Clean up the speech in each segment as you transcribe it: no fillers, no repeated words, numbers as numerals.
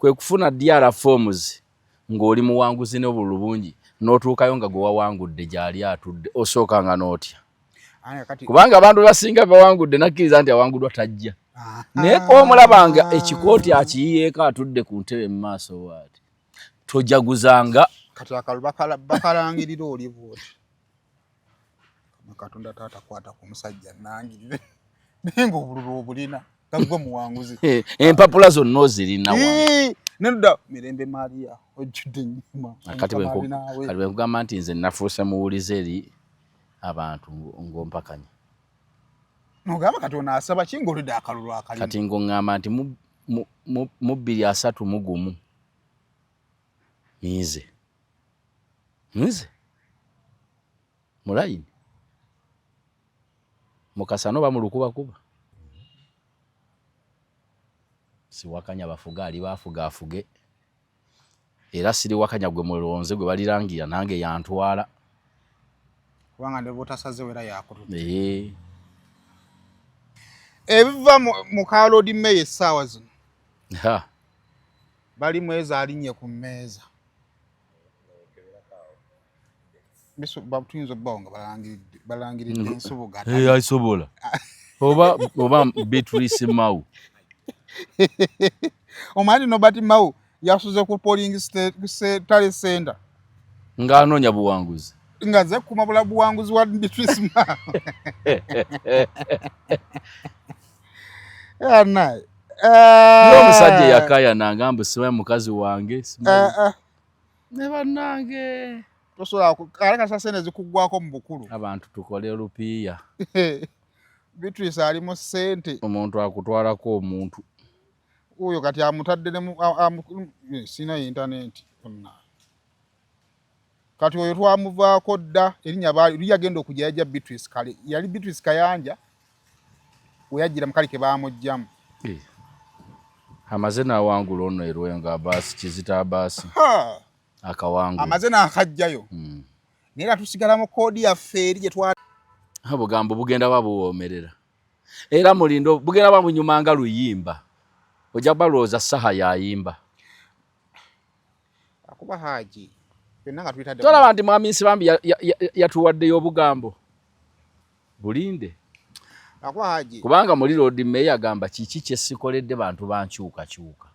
Kwe kufuna DR forms ng'oli muwanguzi n'obululu bungi, n'otuukayo nga gwe wawangudde gy'ali atudde, osooka nga n'otya, kubanga abantu basinga bawangudde nakkiriza nti awanguddwa tajja, naye omulaba nga ekikooti akiyiyeeko atudde ku ntebe mu maaso bw'ati, tojaguzanga. Kati akalulu bakalangirira oli bwoti, Katonda taata kwata ku musajja nangirire, naye ng'obululu obulina gagwe muwanguzi. Empapula zonna ozirina. Nedda Mirembe Maria ojjudde ennyuma. Kati bwenkugamba nti nze nafuuse muwulize eri abantu, ng'ompakanya. Nogamba kati ono asaba ki ng'oludde akalulu akalina? Kati ng'oŋŋamba nti mu 2031 nze mulayini mukasana oba mulukubakuba, siwakanya bafuga, ali bafuga afuge, era siriwakanya gwe mulonze gwe balirangira nange yantwala. Kubanga ne bwotasazewo era yakututte. Ebiva mu ka Lord Mayor essaawa zino, bali mwezi alinnye ku mmeeza, tuyinza okubawo nga balangiridde Ensubuga. Asobola oba Beatrice Mao. Omanyi Nobert Mao yasuze ku polling tally center. Ng'anoonya buwanguzi. Nga nze kuma bula buwanguzi wa Beatrice Mao. Naye omusajja yakayana nga mbu simanyi mukazi wange, simanyi ne bannange. Tosobola alakasa sente zikuggwako mu bukulu. Abantu tukole lupiiya. Beatrice ali mu ssente. Omuntu akutwalako omuntu. Oyo kati amutadde ne sina intaneti. Kati oyo twamuvaako dda, erinnya baali yagenda okujja yajja Beatrice, kale yali Beatrice Kayanja weyajjira mukali ke baamuggyamu. Amaze n'awangula ono erwengo Abaasi Kizito Abaasi akawangula. Amaze n'akajjayo. Naye era tusigala mu koodi yaffe eri gye twa Obugambo bugenda babuwoomerera era mulindo bugenda babunyuma nga luyimba, ojja balowooza saha yayimba. Akuba Haji byonna nga tuyitadde. Tolaba nti Mwami Nsibambi yatuwaddeyo obugambo, bulinde. Akuba Haji. Kubanga muli Lord Mayor agamba kiki kyesikoledde bantu bankyukakyuka.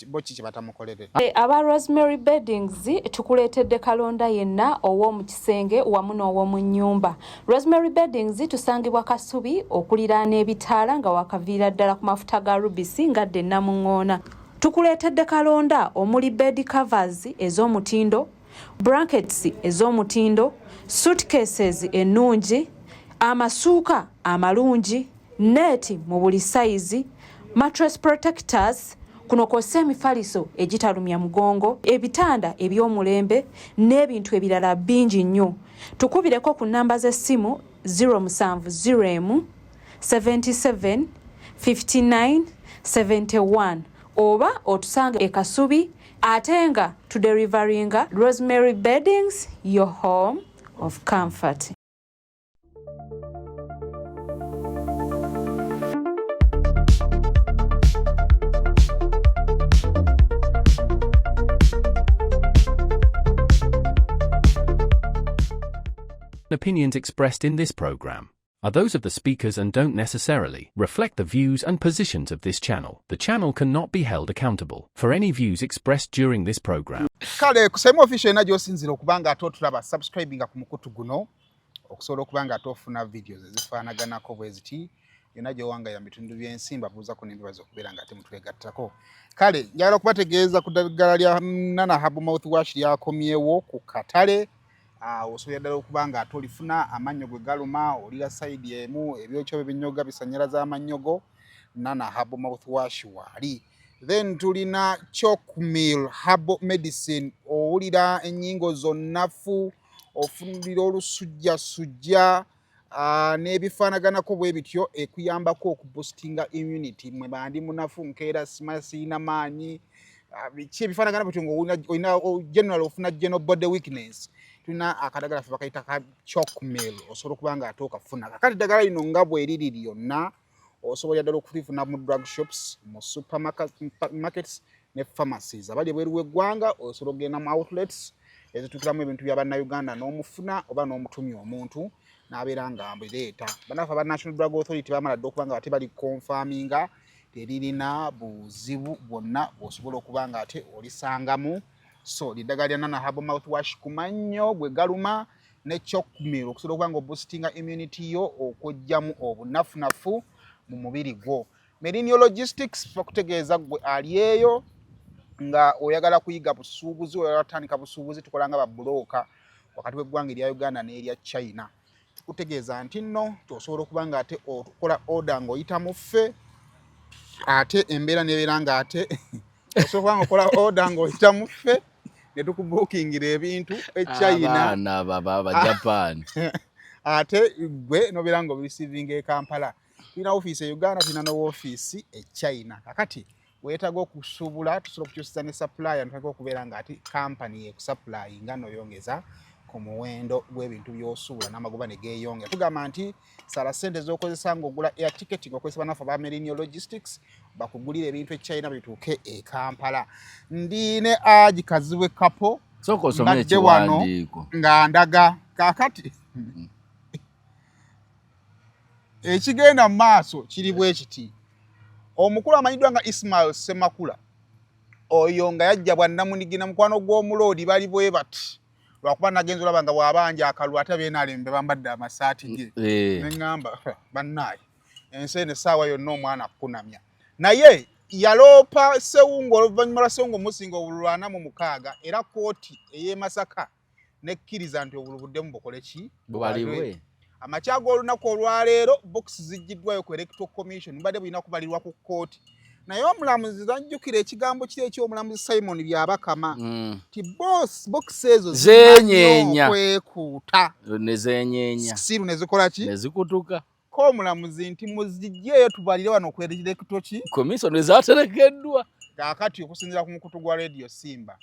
Bo kiki batamukolerera? Aba Rosemary Beddings tukuleetedde kalonda yenna ow'omu kisenge wamu n'ow'omu nnyumba. Rosemary Beddings tusangibwa Kasubi okuliraana ebitaala nga wakaviira ddala ku mafuta ga Rubisi ngadde Namuŋŋoona. Tukuleetedde kalonda omuli bed covers ez'omutindo, blankets ez'omutindo, suitcases ennungi, amasuuka amalungi, neeti mu buli sayizi, mattress protectors, kuno kw'ossa emifaliso egitalumya mugongo, ebitanda eby'omulembe n'ebintu ebirala bingi nnyo. Tukubireko ku nnamba z'essimu 0701 77 59 71 oba otusange e Kasubi, ate nga tuderivaringa. Rosemary Beddings, your home of comfort. Opinions expressed in this program are those of the speakers and don't necessarily reflect the views and positions of this channel. The channel cannot be held accountable for any views expressed during this program. Kale kusema official ena gy'osinzira okuba nga ate otulaba, subscribinga ku mukutu guno okusobola okuba nga ate ofuna videos ezifaanaganako bwe ziti yonna gy'owanga ya bitundu by'ensi. Mbabuuzako n'embibaza okubeera nga ate mutwegattako. Kale njagala okubategeeza ku ddagala lya Nana Herbal Mouthwash lyakomyewo ku katale. Osobola ddala okuba nga ate olifuna amannyo gwe galuma, olira side emu, ebyokyo bibinyoga bisanyalaza amannyo go, Nana Herbal Mouthwash waali. Then tulina Chocmil Herbal Medicine. Owulira ennyingo zonnafu, ofunulira olusujjasujja n'ebifaanaganako bwe bityo, ekuyambako okuboostinga immunity. Mwe bandi munafu, nkeera sima siina maanyi, biki ebifaanagana butyo, ng'olina general ofuna general body weakness, tulina akadagala ffe bakayita ka Chocmil, osobola okuba nga ate okafuna. Kakati ddagala lino nga bweriri lyonna osobola ddala okulifuna mu drug shops, mu supermarkets. Ne pharmacies abali ebweru w'eggwanga, osobola okugenda mu outlets ezituukiramu ebintu bya Bannayuganda n'omufuna oba n'omutumya omuntu n'abeera nga mbireeta. Bannaffe aba National Drug Authority bamala dda okuba nga ate bali confirminga teririna buzibu bwonna bw'osobola okuba nga ate olisangamu. So liddagala lya Nana Herbal Mouthwash ku mannyo gwe galuma ne Chocmil okusobola okuba nga oboostinga immunity yo, okuggyamu obunafunafu mu mubiri gwo. Melinio Logistics bakutegeeza ggwe ali eyo nga oyagala kuyiga busuubuzi, oyagala kutandika busuubuzi, tukola nga babbulooka wakati w'eggwanga erya Uganda n'erya China. Tukutegeeza nti nno osobola okuba nga ate okola order ng'oyita mu ffe, ate embeera nebeera nga ate osobola okuba nga okola order ng'oyita mu ffe ne tukubuukingira ebintu e China. Abaana baba Japan. Ate gwe nobeera nga obireceivinga e Kampala. Tulina ofiisi e Uganda, tulina ne ofiisi e China. Kakati weetaaga okusuubula, tusobola okukyusiza ne supplier, ntandika okubeera nga ate company ekusupplyinga n'oyongeza ku muwendo gw'ebintu by'osuubula n'amagoba ne geeyongera. Tugamba nti sala ssente z'okozesa ng'ogula air ticket ng'okozesa bannaffe aba Melinio Logistics bakugulira ebintu e China bituuke e Kampala. Ndi ne Haji Kazibwe Kapo. Sooka osome mbadde wano ekiwandiiko. Nga ndaga kaakati ekigenda mu maaso kiri bwe kiti. Omukulu amanyiddwa nga Ismail Ssemakula oyo nga yajja bwannamunigina mukwano gw'omuloodi bali bwe bati, lwakuba nagenza olaba nga bw'abanja akalulu ate ab'NRM bambadde amasaati ge. Ne ŋŋamba bannaaye ensi eno essaawa yonna omwana akkunamya. Naye yaloopa Ssewungu oluvannyuma lwa Ssewungu omusinga obululu 46, era kkooti ey'e Masaka nekkiriza nti obululu buddemu bukole ki? Bubalibwe. Amakya g'olunaku olwaleero bokisi ziggiddwayo ku Electoral Commission, bubadde bulina kubalirwa ku kkooti. Naye omulamuzi najjukira ekigambo kiri eky'omulamuzi Simon Byabakama ti bokisi ezo Zeenyeenya. okwekuuta. Ne zeenyeenya. Siiru ne zikola ki? Ne zikutuka. Ko omulamuzi nti muzigyeyo tubalire wano ku Electoral ki? Commission ezaaterekeddwa. Kaakati okusinziira ku mukutu gwa Radio Simba,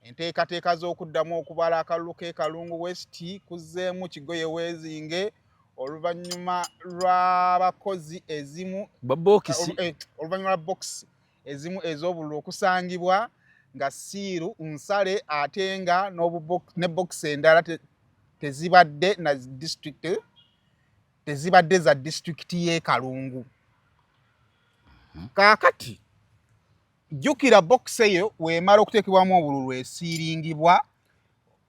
enteekateeka z'okuddamu okubala akalulu k'e Kalungu West kuzzeemu kigoye weezinge oluvannyuma lw'abakozi ezimu Babokisi. Oluvannyuma lwa bokisi ezimu ez'obululu okusangibwa nga siiru nsale ate nga ne bokisi endala tezibadde na district, tezibadde za disitulikiti y'e Kalungu. Kaakati jjukira bokisi eyo weemala okuteekebwamu obululu esiiringibwa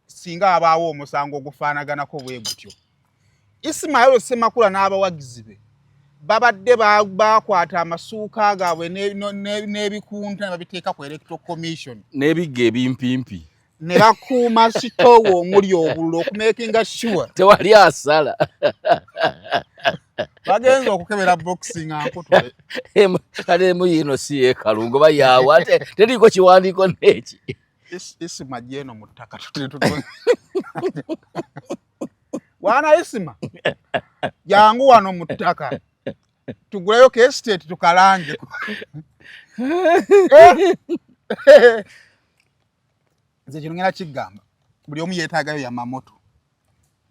singa abaawo omusango ogufaanaganako bwe gutyo. Ismail Ssemakula n'abawagizi be babadde bakwata amasuuka gaabwe n'ebikunta ne babiteeka ku Electoral Commission. N'ebigga ebimpimpi. Ne bakuuma sitoowa omuli obululu okumakinga sure. Tewali asala. Bagenze okukebera bokisi nga nkutule. Kale emu yiino si y'e Kalungu oba yaawa ate teriiko kiwandiiko n'eki. Isima gyeno mu ttaka tutu. Bwana Isima, jangu wano mu ttaka tuguleyo ke estate tukalange. Nze kino ngenda kigamba buli omu yeetaagayo Yamamoto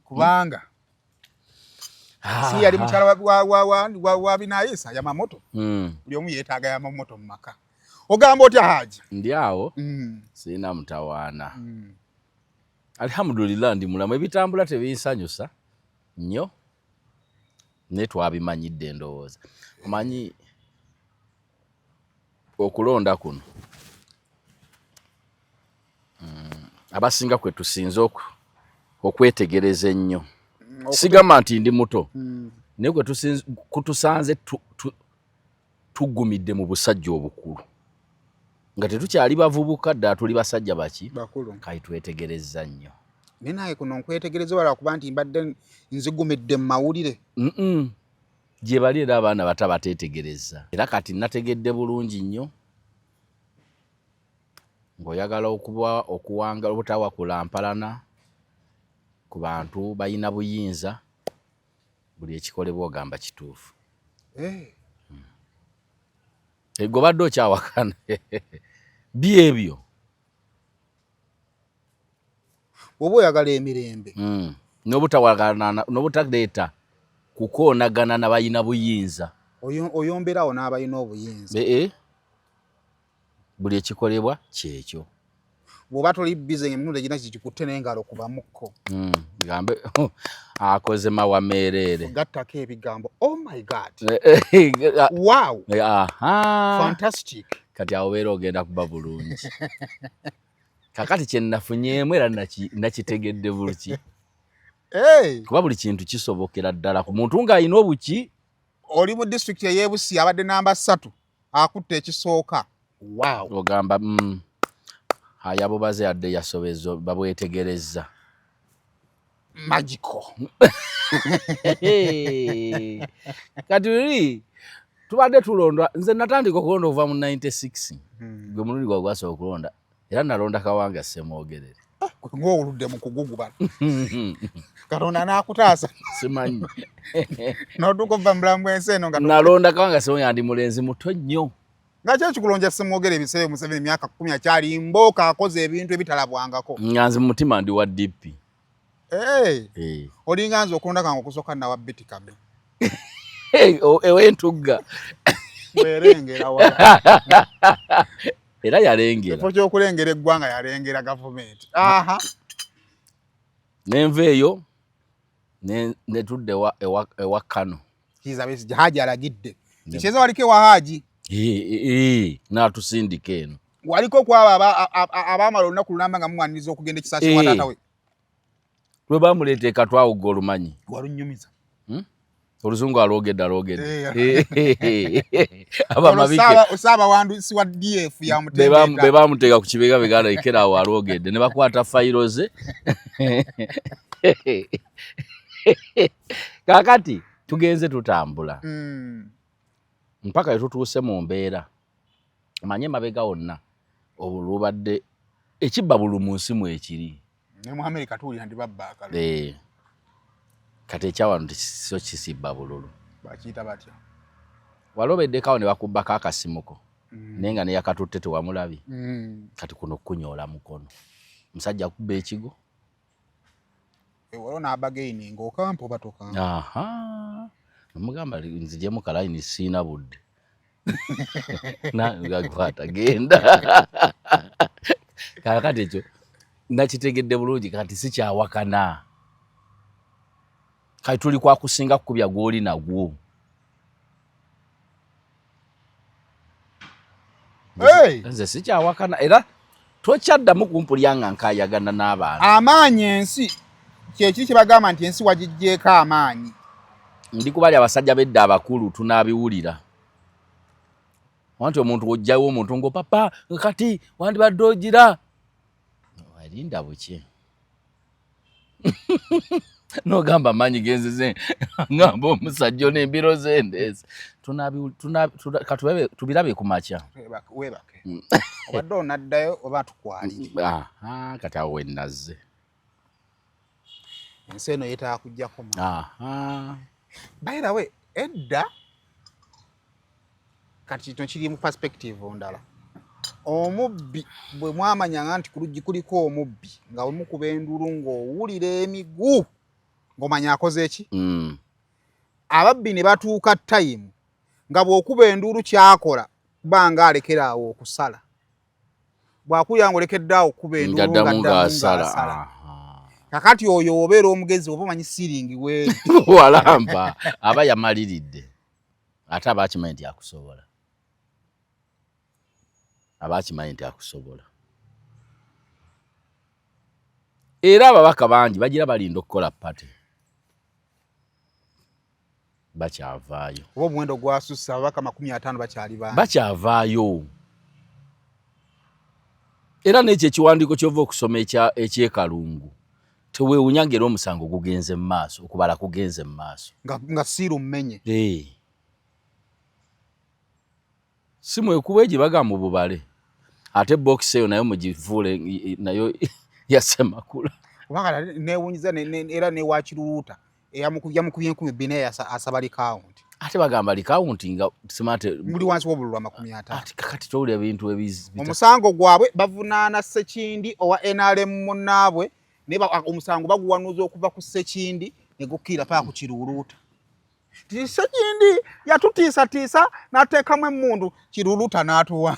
kubanga si yali mukyala wa Binaisa Yamamoto. Buli omu yeetaaga Yamamoto mu maka. Ogamba otya Haji? Ndi awo sirina mutawaana. Alhamdulillah ndi mulamu, ebitambula tebinsanyusa nnyo naye twabimanyidde ndowooza. Omanyi okulonda kuno abasinga kwe tusinze okwetegereza ennyo. Sigamba nti ndi muto naye kwe kutusanze tugumidde mu busajja obukulu nga tetukyali bavubuka ddala, tuli basajja baki bakulu. Kale twetegerezza nnyo. Naye naye kuno nkwetegereza wala kuba nti mbadde nzigumidde mu mawulire. Gye bali era abaana bato abateetegereza. Era kati nategedde bulungi nnyo ng'oyagala okuba okuwanga obutawakula mpalana ku bantu balina buyinza, buli ekikolebwa ogamba kituufu. Gwe obadde okyawakana byebyo. Bw'oba oyagala emirembe. N'obutaleeta kukoonagana na balina buyinza. Oyomberawo n'abalina obuyinza. Buli ekikolebwa kyekyo. Bw'oba toli bize emirundi egina kikikutte n'engalo kubamukko. Gambe akoze mawa meereere. Gattako ebigambo. Oh my God. Wow. Aha. Fantastic. Kati awo obeera ogenda kuba bulungi. Kakati kye nafunyeemu era nakitegedde bulki. Hey. Kuba buli kintu kisobokera ddala ku muntu ng'alina obuki. Oli mu disitulikiti ey'e Busia abadde namba 3 akutte ekisooka. Wow. Ogamba ayabubaze yadde yasobezza babwetegerezza. Magical. Kati luli tubadde tulonda, nze natandika okulonda okuva mu 96. Gwe mulundi gwa gwasooka okulonda era nalonda Kawanga Ssemwogerere. Ng'owuludde mu kuguguba. Katonda n'akutaasa. Simanyi. N'otuuka okuva mu bulamu bw'ensi eno nga nalonda Kawanga Ssemwogerere ndi mulenzi muto nnyo. Nga ki ekikulonja Ssemwogerere ebiseera Museveni emyaka 10 akyali mbooka akoze ebintu ebitalabwangako. Nga nze mu mutima ndi wa DP. Hey. Olinga nze okulonda kange okusooka nawa Betty Kamya. Ew'entugga. Bwerengera wala. Era yalengera. Ekifo ky'okulengera eggwanga yalengera gavumenti. Aha. Nenva eyo ne tudda ewa Kano. Kiza Besigye Haji alagidde. Ekyeza waliko ewa Haji. N'atusindika eno. Waliko kwabo abaamala olunaku lulamba nga mumwaniriza okugenda ekisasi wa taata we. Lwe bamuleeta ekatwawugga olumanyi. Walunyumiza. Oluzungu alwogedde alwogedde. Ssaabawandiisi wa DF yamuteeka. Be bamuteeka ku kibegabega alekera awo alwogedde ne bakwata fayiro ze. Kaakati tugenze tutambula. Mpaka we tutuuse mu mbeera. Manye emabega wonna obulubadde ekibba bulu mu nsi mwekiri. Ne mu America tuwulira nti babba akalulu. Kati ekyawano tekiso kisibba bululu. Bakiyita batya? Walobeddeko awo ne bakubbako akasimuko. Naye nga neyakatutte tewamulabye. Kati kuno kunyoola mukono. Musajja akuba ekigo. Waliwo n'abagaininga ng'okampa oba tokampa. Aha. Namugamba nzigyemu kalayini siina budde. Nangakwata genda. Kaakati ekyo nakitegedde bulungi kati sikyawakana. Kati tuli kwa kusinga kukubya gw'oli nagwo. Nze sikyawakana era tokyaddamu kumpulya nga nkaayagana n'abantu. Amaanyi ensi kyekiri kye bagamba nti ensi wagiggyeeko amaanyi. Ndi kubali abasajja b'edda abakulu tunaabiwulira. Anti omuntu ojjawo omuntu ngo papa kati wandibadde ogira. Alinda buki. Nogamba amaanyi genzize ngamba omusajja ono embiro z'endeezi. Tubirabe ku makya. Weebake. Obadde onaddayo oba tukwalire. Aha, kati awo we nazze. Ensi eno yeetaaga kuggyako maanyi. Aha. By the way, edda kati kino kiri mu perspective ndala. Omubbi bwe mwamanyanga nti ku luggi kuliko omubbi nga bwe mukuba enduulu ng'owulira emigu ng'omanya akoze ki? Ababbi ne batuuka time nga bw'okuba enduulu kyakola kubanga alekera awo okusala. Bw'akulya ng'olekedde awo okukuba enduulu Ng'addamu ng'addamu ng'asala. ng'asala. Kakati oyo obeera omugezi oba omanyi siiringi weeri. Walampa aba yamaliridde ate aba akimanyi nti akusobola. Aba akimanyi nti akusobola. Era ababaka bangi bagira balinda okukola party. Bakyavaayo. Oba omuwendo gwasusse ababaka 50 bakyali bangi. Bakyavaayo. Era n'ekyo ekiwandiiko ky'ova okusoma eky'ekalungu teweewunya ng'era omusango gugenze mu maaso, okubala kugenze mu maaso. Nga siiru mmenye. Si mwekuba egyo bagamba mu bubale. Ate box eyo nayo mugivuule nayo ya Ssemakula. Kubanga neewuunyiza era ne wa Kiruuta yamukubye 2000 naye asaba likawunti. Ate bagamba likawunti nga simate muli wansi w'obululu 50. Ate kakati towulira ebintu ebizi. Omusango gwabwe bavunaana Ssekindi owa NRM munnaabwe naye omusango baguwanuuza okuva ku Ssekindi ne gukkirira paka ku Kiruuluuta. Ti Ssekindi yatutiisatiisa n'ateekamu emmundu Kiruuluuta n'atuwa.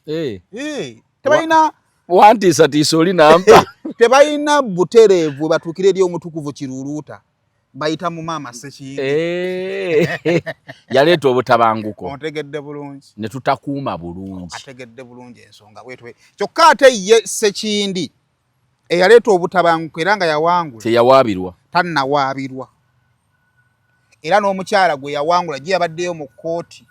Eh. Eh, tebalina wantiisatiisa oli nampa tebalina butereevu batuukire eri omutukuvu Kiruuluuta, bayita mu maama Ssekindi. Eh. Yaleeta obutabanguko. Ontegedde bulungi. Ne tutakuuma bulungi. Ategedde bulungi ensonga bwetwe. Kyokka ate ye Ssekindi eyaleeta obutabanguko era nga yawangula, teyawaabirwa, tannawaabirwa, era n'omukyala gwe yawangula gye yabaddeyo mu kkooti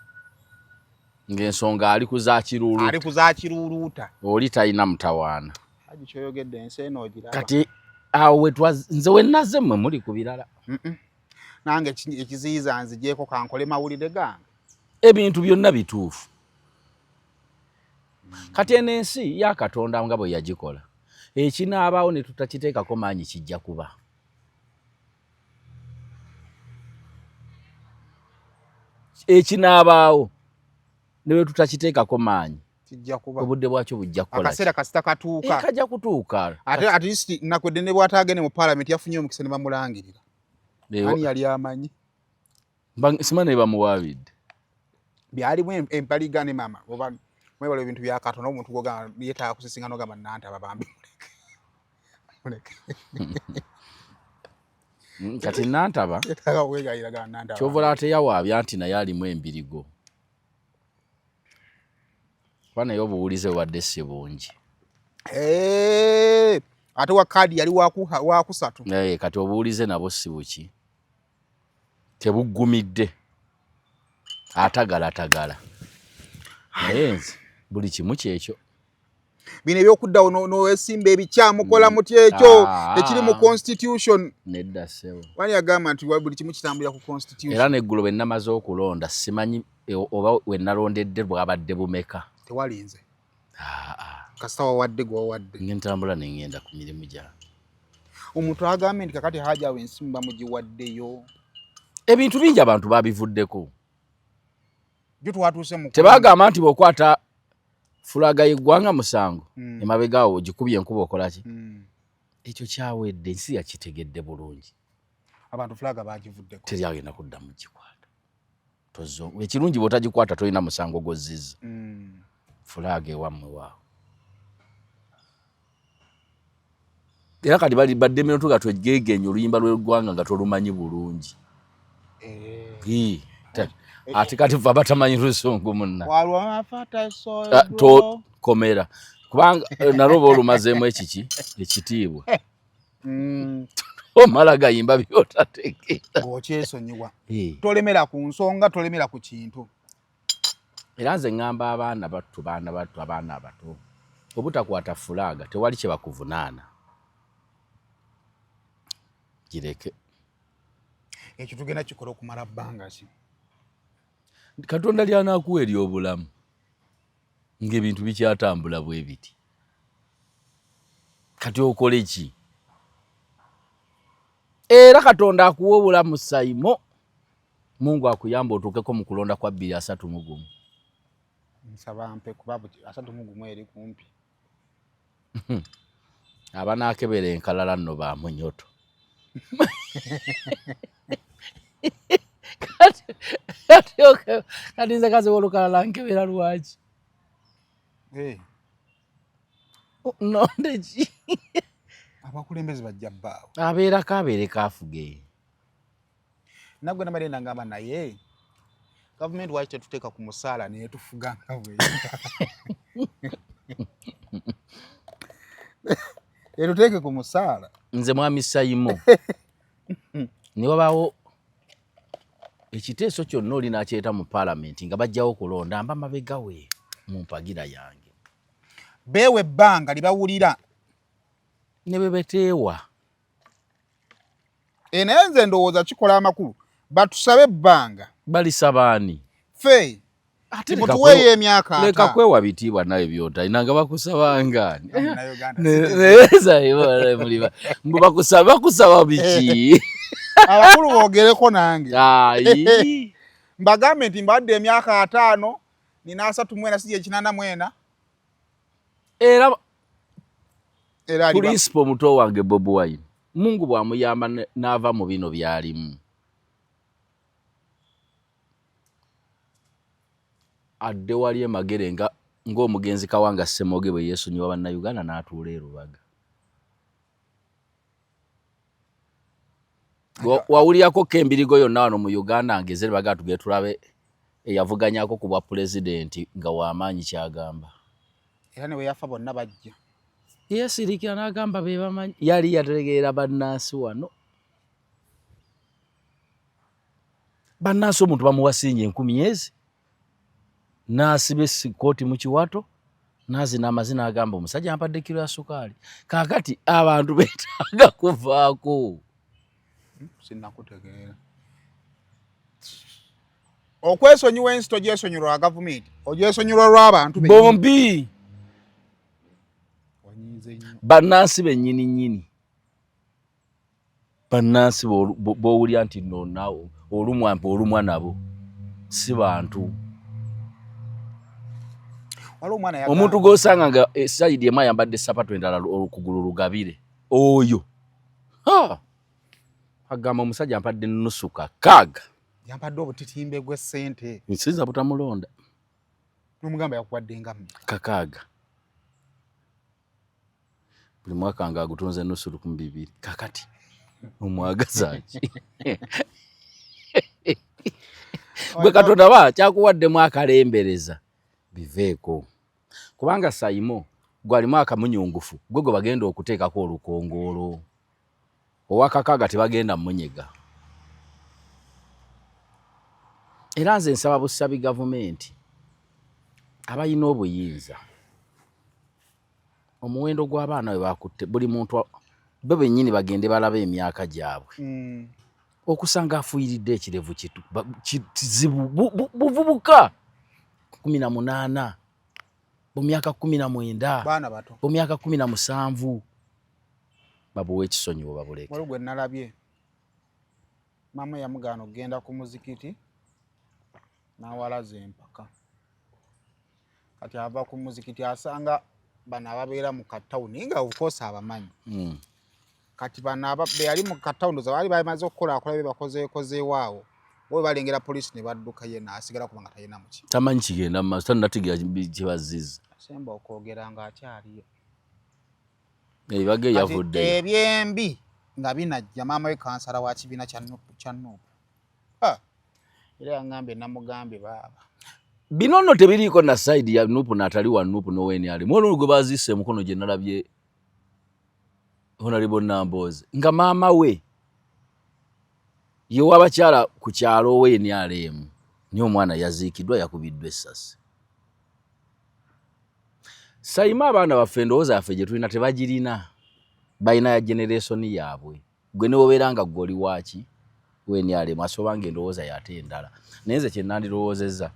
ng'ensonga ali ku za Kiruuluuta, ali ku za Kiruuluuta, oli talina mutawaana. Haji, kyoyogedde ensi eno ogiraba. Kati awo nze wennaze mmwe muli ku birala. Nange ekiziyiza nzigyeko kankole mawulire gange. Ebintu byonna bituufu. Kati eno ensi ya Katonda nga bwe yagikola, ekinaabaawo ne tutakiteekako maanyi kijja kuba. Ekinaabaawo ne bwe tutakiteekako maanyi kijja kuba, obudde bwakyo bujja kukola. Akaseera kasita katuuka, kajja kutuuka. Ate at least Nakwedde ne bw'ataagende mu paalamenti yafunye omukisa ne bamulangirira. Ani yali amanyi? Sima ne bamuwaabidde. Byalimu empaliga ne maama oba mwebale ebintu bya Katonda, omuntu gw'ogamba yeetaaga kusisinkana ogamba Nantaba bambi muleke. Kati Nantaba yeetaaga kwegayira ga Nantaba. Ky'ova teyawaabya nti naye alimu embirigo. Kuba naye obuwulize bubadde si bungi. Ate wa kaadi yali wakusatu. Kati obuwulize nabwo si buki, tebuggumidde, atagalatagala. Naye nze buli kimu kyekyo. Bino ebyokuddawo n'owesimba ebikyamu mukola mutya ekyo tekiri mu constitution. Nedda ssebo. Wani yagamba nti buli kimu kitambulira ku constitution. Era n'eggulo bwe namaze okulonda simanyi oba we nalondedde bwabadde bumeka. Tewalinze. Kasita wawadde gwe wawadde. Ngentambula ne ngenda ku mirimu gyange. Omuntu agambye nti kakati Haji awo ensi muba mugiwaddeyo. Ebintu bingi abantu babivuddeko. Jo twatuuse mu tebagamba nti bw'okwata fulaga y'eggwanga musango, emabega awo ogikubye enkuba okola ki? Ekyo kyawedde, ensi yakitegedde bulungi. Abantu fulaga bagivuddeko. Teri agenda kuddamu gikwata. Ekirungi bw'otagikwata tolina musango gw'ozzizza. Fulaga ewammwe waawo. Era kati badde minoto nga twegeegenya oluyimba lw'eggwanga nga tolumanyi bulungi. Ate kati ffe abatamanyi luzungu munna. Tokomera kubanga nalwo oba olumazeemu ekiki ekitiibwa. Omala gayimba by'otategeera. Okyesonyiwa. Tolemera ku nsonga, tolemera ku kintu. Era nze ŋŋamba abaana battu, baana battu, abaana abato obutakwata fulaaga tewali kye bakuvunaana. Gireke. Ekyo tugenda kikola okumala bbanga ki? Katonda ly'anaakuwa ery'obulamu ng'ebintu bikyatambula bwe biti. Kati okole ki? Era Katonda akuwa obulamu Saimo, Mungu akuyamba otuukeko mu kulonda kwa 2031. Nsaba mpe kuba 31 eri kumpi. Abanaakebera enkalala nno ba munyoto. Kati nze kazi olukalala nkebera lwaki? Nonde ki? Abakulembeze bajja bbaawo. Abeerako abeereko afuge. Nagwe nabadde nagamba naye gavumenti lwaki tetuteeka ku musaala neetufuga nga bwe etuteeke ku musaala. Nze mwami Saimo ne wabaawo ekiteeso kyonna oli n'akyeta mu paalamenti nga bajjawo okulonda mba mabega we mu mpagira yange. Beewa ebbanga libawulira. Ne bwe beteewa. Naye nze ndowooza kikola amakulu batusabe ebbanga. Balisaba ani? Ffe. Mutuweeyo emyaka. Leka kwewa bitiibwa nawe by'otalina nga bakusabanga ani? Mbu bakusaba biki? Abakulu boogereko nange. Mbagambe nti mbadde emyaka 5 nina 34 sijja 84. Era Principal muto wange Bobi Wine, Mungu bw'amuyamba n'ava mu bino by'alimu. Adde wali e Magere nga Ng'omugenzi Kawanga Ssemoge bwe yeesonyiwa Bannayuganda n'atuula e Lubaga. Wawulirako ko embirigo yonna wano mu Uganda ng'eze ne bagamba tugende tulabe eyavuganyako ku bwa pulezidenti nga w'amaanyi ky'agamba. Era ne bwe yafa bonna bajja. Yeesirikira n'agamba be bamanyi. Yali yategeera bannansi wano. Bannansi omuntu bamuwa siringi enkumi ezi n'asiba esikooti mu kiwato n'azina amazina agamba omusajja ampadde kiro ya sukaali. Kaakati abantu beetaaga kuvaako. Sinnakutegeera. Okwesonyiwa ensi togyesonyiwa lwa gavumenti, ogyesonyiwa lw'abantu bombi. Bannansi bennyini nnyini. Bannansi b'owulira nti no olumwa mpe olumwa nabo si bantu. Omuntu gw'osanga nga esayidi emu ayambadde sapatu endala okugulu lugabire oyo agamba omusajja ampadde nusu kakaaga, yampadde obutitimbe bw'essente, nsinza butamulonda. N'omugamba yakuwadde nga mmeka? Kakaaga. Buli mwaka nga agutunze nusu 2,000. Kakati omwagaza ki? Gwe Katonda ba kyakuwaddemu akalembereza biveeko, kubanga Saimo gwalimu akamunyungufu gwe gwe bagenda okuteekako olukongoolo owakakaaga tebagenda munyega. Era nze nsaba busabi gavumenti abalina obuyinza omuwendo gw'abaana we bakutte buli muntu bo bennyini bagende balabe emyaka gyabwe. Okusanga afuyiridde ekirevu kizibu buvubuka 18 mu myaka 19 mu myaka 17 babuwa ekisonyiwo babuleke. Waliwo gwe nalabye maama yamugaana okugenda ku muzikiti n'awalaza empaka. Kati ava ku muzikiti asanga bano ababeera mu katawuni nga of course abamanyi. Kati bano be yali mu katawuni baali bamaze okukola akola bye bakozeekozeewo awo bo balengera poliisi ne badduka ye n'asigala kubanga talina muki. Tamanyi kigenda mu maaso, tannategeera kye bazizza. Asemba okwogera ng'akyaliyo. Ebibaga yavuddeyo. Ebyembi nga binajja maama we kansala wa kibiina kya NUP. Era yangambye namugambye baaba. Bino nno tebiriiko na side ya NUP n'atali wa NUP n'owa NRM. Waliwo gwe baziise omukono gye nalabye Honorable Nambooze nga maama we ye w'abakyala ku kyalo owa NRM naye omwana yaziikiddwa yakubiddwa essasi. Sayima abaana baffe endowooza yaffe gye tulina tebagirina, balina ya generation yaabwe. Gwe ne wobeera nga ggwe oli waaki WNRM asoba nga endowooza yate endala. Naye nze kye nandirowoozezza,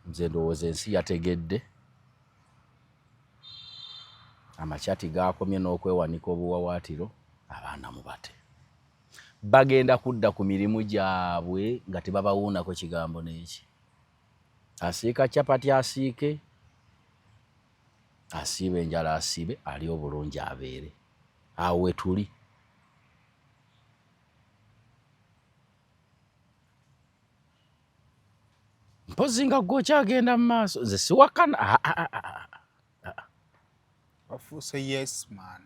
nze ndowooza ensi yategedde amakyati gaakomye n'okwewanika obuwawaatiro, abaana mubate bagenda kudda ku mirimu gyabwe nga tebabawuunako kigambo n'eki. Asiika chapati asiike, asiiba enjala asiibe, ali obulungi abeere. Awo we tuli. Mpozi nga gwe okyagenda mu maaso, nze siwakana. Wafuuse yes man.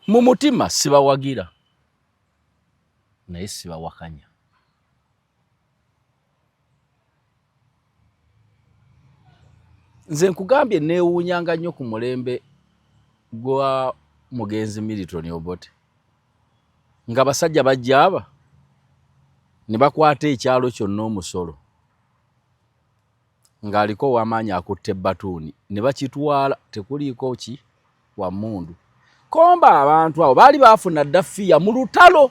Mu mutima sibawagira naye sibawakanya. Nze nkugambye neewuunyanga nnyo ku mulembe gwa mugenzi Milton Obote nga basajja bajja aba ne bakwata ekyalo kyonna omusolo ng'aliko ow'amaanyi akutte batuuni ne bakitwala tekuliiko ki wa mmundu. Komba abantu abo baali baafuna dda fiya mu lutalo,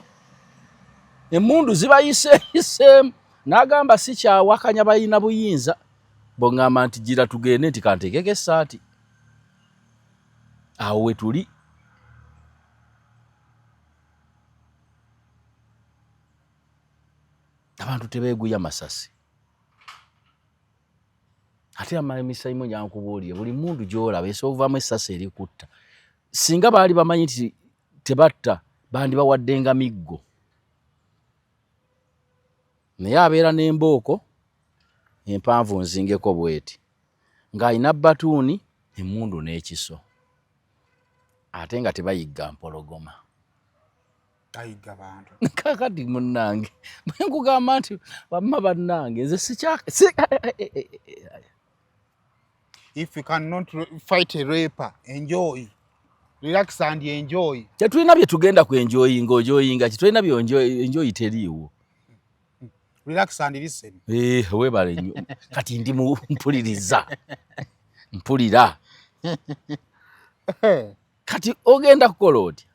emmundu zibayiseeyiseemu n'agamba si kyawakanya balina buyinza bw'oŋŋamba nti gira tugende nti kanteekeko essaati. Awo we tuli. Abantu tebeeguya masasi. Ate emisaimo nyankubuulire buli mmundu gy'olaba esobola okuvaamu essasi erikutta. Singa baali bamanyi nti tebatta bandibawaddenga miggo. Naye abeera n'embooko Empanvu nzingeko bweti ng'alina batuuni, emmundu n'ekiso, ate nga tebayigga mpologoma. Ayigga bantu. Kakati munnange, bwe nkugamba nti wamma bannange, nze sikya If you cannot fight a raper, enjoy, relax and enjoy. Tetulina bye tugenda ku enjoyinga. Ojoyinga ki? Tulina bye enjoy teriiwo. Relax and listen. Eh, weebale nnyo. Kati ndi mu mpuliriza, mpulira. Kati ogenda kukola otya?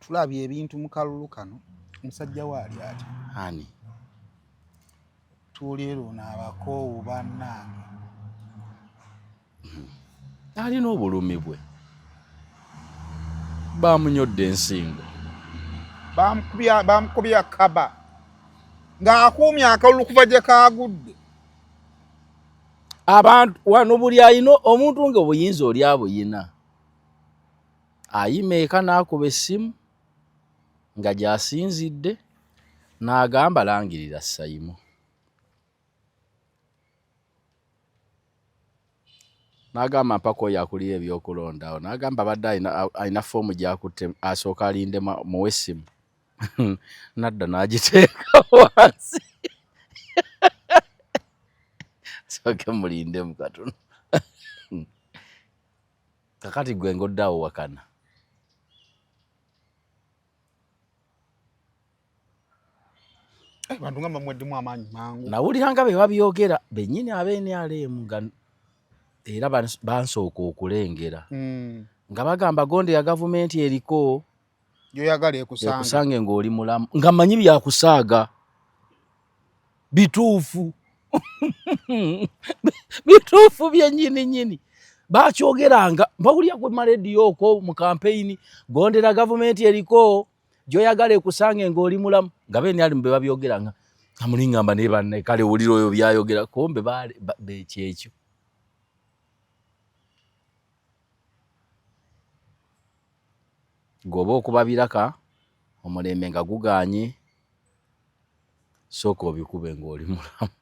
Tulabye ebintu mu kalulu kano. Omusajja we ali atya? Ani? Tuwulire luno, abakoowu bannange. Alina obulumi bwe, bamunyodde ensingo. Bamukubya kaba ng'akuumye akalulu kuva gye kaagudde. Abantu wano buli alina omuntu nga obuyinza oli abuyina, ayima eka n'akuba essimu nga gy'asinzidde n'agamba, "Langirira Sayimu." N'agamba, "Mpaka oyo akulira ebyokulondawo." N'agamba abadde alina foomu gy'akutte, asooka alinde muwe essimu. Nadda n'agiteeka wansi, sooke mulindemu katono. Kakati gwe ng'odde awo wakana. Eh, bantu nga bamweddemu amaanyi mangu. Nawulira nga be babyogera bennyini ab'NRM, nga era bansooka okulengera nga bagamba gonde ya gavumenti eriko gyoyagala ekusanga. Ekusange ng'oli mulamu, nga manyi byakusaaga bituufu, bituufu byennyini nnyini. Bakyogeranga, mbawulira ku marediyo okwo mu kampeyini, gondera gavumenti eriko, gyoyagala ekusange ng'oli mulamu, nga BNRM be babyogeranga. Nga mulingamba naye banne, kale wulira oyo byayogera, kumbe bekyekyo. Gweoba okuba biraka omulembe nga guganye, sooka obikube ng'oli mulamu.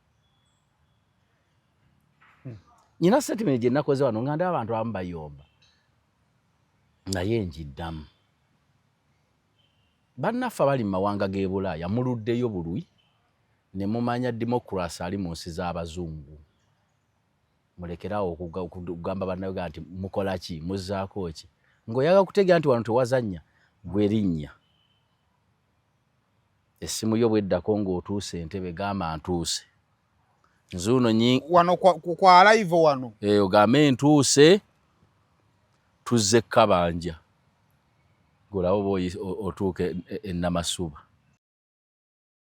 Nyina statement gye nakoze wano nga ndaba abantu abamu bayomba, naye njiddamu. Bannaffe abali mu mawanga g'e Bulaaya, muluddeyo bulwi ne mumanya democracy ali mu nsi z'abazungu. Mulekerawo okugamba bannayuganda nti mukola ki, muzzaako ki, ng'oyagala kutegeera nti wano tewazannya. Gwe linnya essimu yo bweddako ng'otuuse Entebe, gamba, "Ntuuse nzuuno." Wano kwa live wano. Eh, ogambe, "Ntuuse, tuzze kabanja." Golaba oba otuuka enamasuba.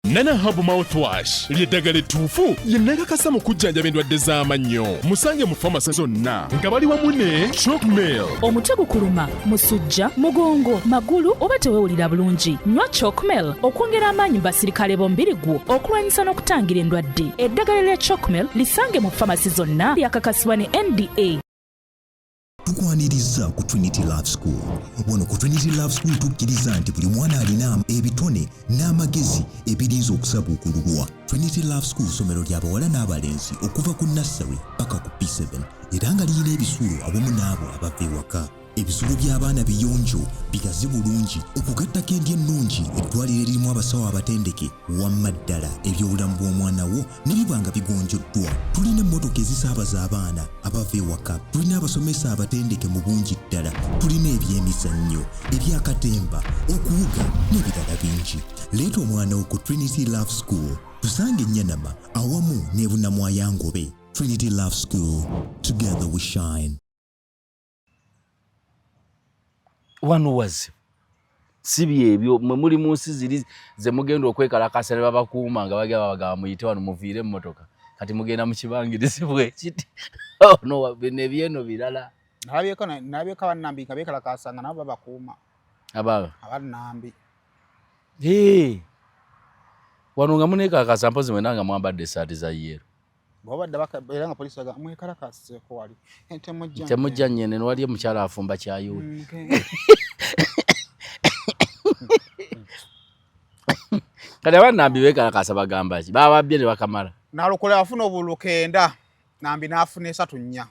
Nana Herb Mouthwash ly'eddagala ettuufu lye nakakasa mu kujjanjaba endwadde z'amannyo. Musange mu famasi zonna nga bali wamu ne Chocmel. Omutwe gukuluma, musujja, mugongo, magulu oba tewewulira bulungi, nywa Chocmel okwongera amaanyi mu basirikale b'omubiri gwo okulwanyisa n'okutangira endwadde. Eddagala lya Chocmel lisange mu famasi zonna, lyakakasibwa ne NDA. Tukwaniriza ku Trinity Love School. Wano ku Trinity Love School tukkiriza nti buli mwana alina ebitone n'amagezi ebirinza okusabuukululwa. Trinity Love School ssomero ly'abawala n'abalenzi okuva ku nursery paka ku P7, era nga lirina ebisulo awamu n'abo abava ewaka. Ebisulo by'abaana biyonjo, bigazi bulungi, okugattako endya ennungi, eddwaliro eririmu abasawo abatendeke, wamma ddala ebyobulamu bw'omwana wo ne biba nga bigonjoddwa. Tulina emmotoka ezisaabaza abaana abava ewaka, tulina abasomesa abatendeke mu bungi ddala, tulina ebyemizannyo, ebyakatemba, okuwuga n'ebirala bingi. Leeta omwana wo ku Trinity Love School. Tusange Enyanama awamu ne Bunamwayangobe. Trinity Love School, together we shine. Wano wazibu, si byebyo mwe muli mu nsi ziri ze mugenda okwekalakasa ne babakuuma nga bagenda babagamba, "Muyite wano, muviire emmotoka." Kati mugenda mu kibangirizi bwekiti, ono bino ebyeno birala. Nalabyeko abannambi nga beekalakaasa nga nabo babakuuma. Ababa Abannambi. Hey. Wano nga muneekalakasa, mpozi mwena nga mwambadde essaati za yellow. Bwabadde era nga poliisi aga mwekalakaasizeeko wali. Eh, temujja. Temujja nnyene, wali omukyala afumba kyayuwe. Kati abannambi beekalakasa bagamba ki? Bababbye ne bakamala. Nalukola afuna obululu 9, Nambi n'afuna 3 4.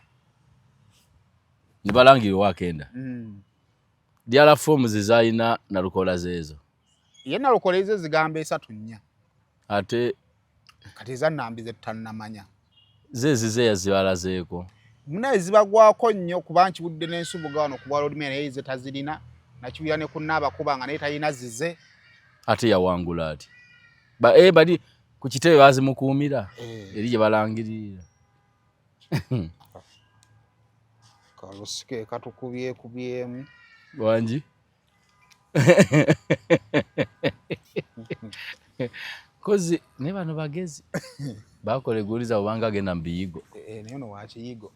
Ne balangirira owakenda. DR forms zalina Nalukola zeezo. Ye Nalukola ezo zigamba 3 4. Ate kati eza Nambi ze tutannamanya. Zeezi yazibalazeeko. Munaye zibagwako nnyo kuba nkiwudde n'ensubuga wano ku bwa Lord Mayor, naye ze tazirina. Nakiwulira ne ku Nnaabakuba nga naye talina zize. Ate yawangula ati. Bali ku kitebe bazimukuumira. Eri gye balangirira. Kalusike katukubyekubyemu. Wangi? Kozi ne bano bagezi. Bakola egguliriza obanga agenda mu biyigo. Naye ono wa kiyigo.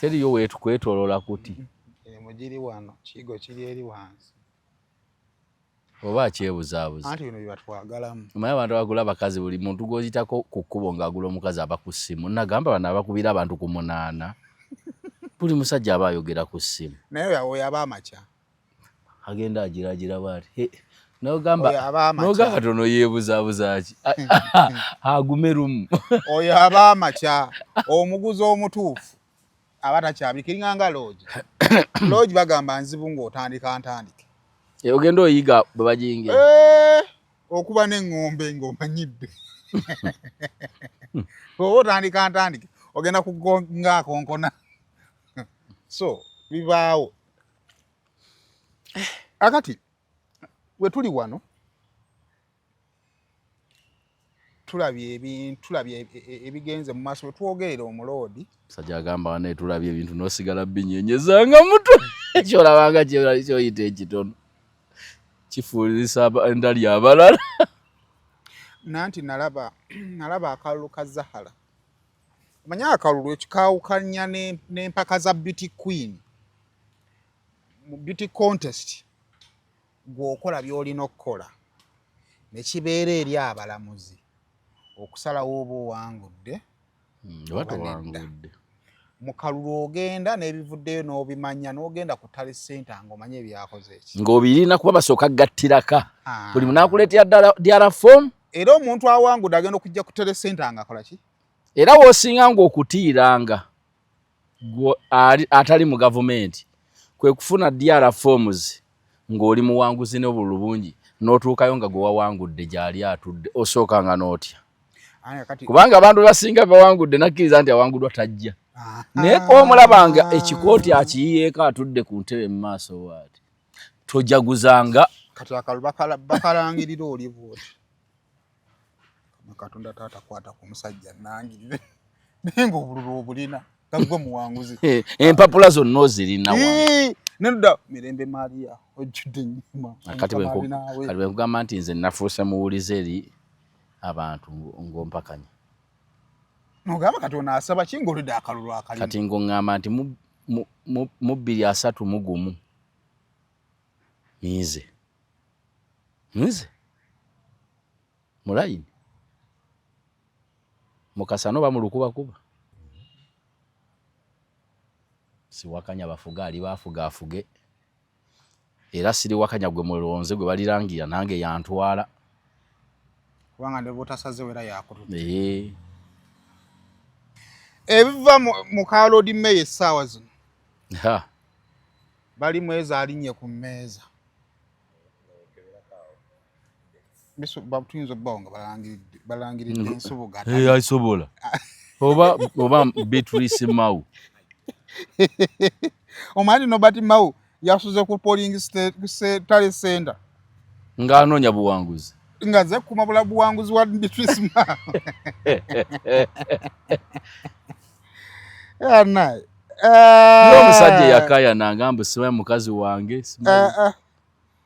Teriyo weetukwetooloola kuti. Mugiri wano, kiyigo kiri eri wansi. Oba akyebuzaabuza. Anti bino bye batwagalamu. Omanyi abantu abagula abakazi buli muntu gw'oyitako ku kkubo ng'agula omukazi aba ku ssimu. Nagamba bano abakubira abantu ku 8. Buli musajja aba ayogera ku ssimu. Naye oyo aba amakya. Agenda agiragira bw'ati. N'ogamba katono yeebuzaabuza ki? Agume lumu. Oyo aba amakya, omuguzi omutuufu aba takyabikira nga loogi. Loogi bagamba nzibu ng'otandika ntandike. Ogenda oyiga bwe bagiyingira. Okuba n'eŋŋombe ng'omanyidde. Bw'oba otandika ntandike, ogenda kugonga akonkona. So, bibaawo. Akati, we tuli wano, tulabye ebintu, tulabye ebigenze mu maaso, we twogerera omuloodi. Musajja agamba wano tulabye ebintu n'osigala binyenyezanga mutwe. Ky'olabanga ky'oyita ekitono. Kifuulisa endali abalala. Nanti nalaba akalulu ka Zahara. Omanyi akalulu ekikaawukanya n'empaka za Beauty Queen. Mu beauty contest gw'okola by'olina okukola ne kibeera eri abalamuzi okusalawo oba owangudde oba towangudde. Mu kalulu ogenda n'ebivuddeyo n'obimanya n'ogenda ku tally center ng'omanye ebyakoze eki. Ng'obirina kuba basooka gattiraka. Buli munaakuleetera ddala form. Era omuntu awangudde agenda okujja ku tally center ng'akola ki? Era w'osinga ng'okutiiranga atali mu gavumenti kwe kufuna DR forms ng'oli muwanguzi n'obululu bungi n'otuukayo nga gwe wawangudde gy'ali atudde osooka nga n'otya. Kubanga abantu basinga bawangudde nakkiriza nti awanguddwa tajja. Naye omulabanga ekikooti akiyiyeeko atudde ku ntebe mu maaso bw'ati. Tojaguzanga. Kati akalulu bakalangirira oli bw'oti. Katonda taata kwata ku musajja nangirire. Naye ng'obululu obulina gwe muwanguzi. Empapula zonna ozirina wano. Nedda Mirembe Maria ojjudde ennyuma. Kati bwe nkugamba nti nze nafuuse muwulize eri abantu ng'ompakanya. N'ogamba kati ono asaba ki ng'oludde akalulu akalina. Kati ng'oŋŋamba nti mu 2031 nze. Nze. Mu layini. Mukasano oba mu lukubakuba. Siwakanya bafuga ali bafuga afuge. Era siriwakanya gwe mulonze gwe balirangira nange yantwala. Kubanga ne bw'otasazeewo era yakututte. Ebiva mu ka Lord Mayor essaawa zino. Bali mwezi alinnye ku mmeeza. Tuyinza okubawo nga balangiridde ensubuga. Asobola. Oba Beatrice Mau. Omanyi Norbert Mao yasuze ku polling tally center. Ng'anoonya buwanguzi. Nga nze kuma bula buwanguzi wa Beatrice Mau. Omusajja yakayana ngamba simanyi mukazi wange.